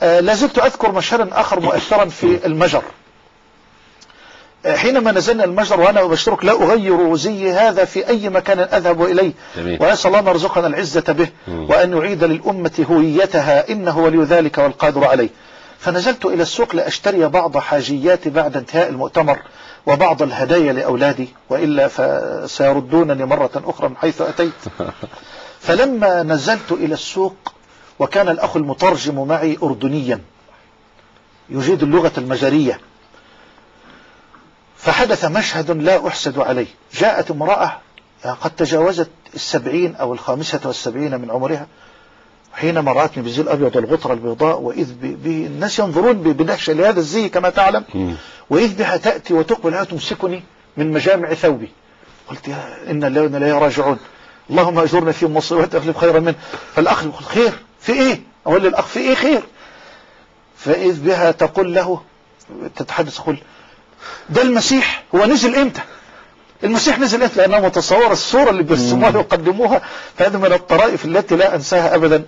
لازلت أذكر مشهدا آخر مؤثرا في المجر. حينما نزلنا المجر وأنا أبشرك لا أغير زي هذا في أي مكان أذهب إليه، وأسأل الله أن يرزقنا العزة به وأن يعيد للأمة هويتها إنه ولي ذلك والقادر عليه. فنزلت إلى السوق لأشتري بعض حاجياتي بعد انتهاء المؤتمر وبعض الهدايا لأولادي، وإلا فسيردونني مرة أخرى من حيث أتيت. فلما نزلت إلى السوق وكان الأخ المترجم معي أردنيا يجيد اللغة المجرية، فحدث مشهد لا أحسد عليه. جاءت امرأة قد تجاوزت 70 أو 75 من عمرها، حينما رأتني بالزي الأبيض والغطرة البيضاء، وإذ الناس ينظرون بدهشة لهذا الزي كما تعلم، وإذ بها تأتي وتقبل تمسكني من مجامع ثوبي. قلت يا إنا لله وإنا إليه راجعون، اللهم أجرنا في مصيبتي أخلف خيرا منه. فالأخ يقول خير في إيه؟ أقول للأخ في إيه خير؟ فإذ بها تقول له تتحدث، تقول ده المسيح هو نزل امتى؟ المسيح نزل امتى؟ لأنها متصورة الصورة اللي بيرسموها ويقدموها، فهذا من الطرائف التي لا أنساها أبدا.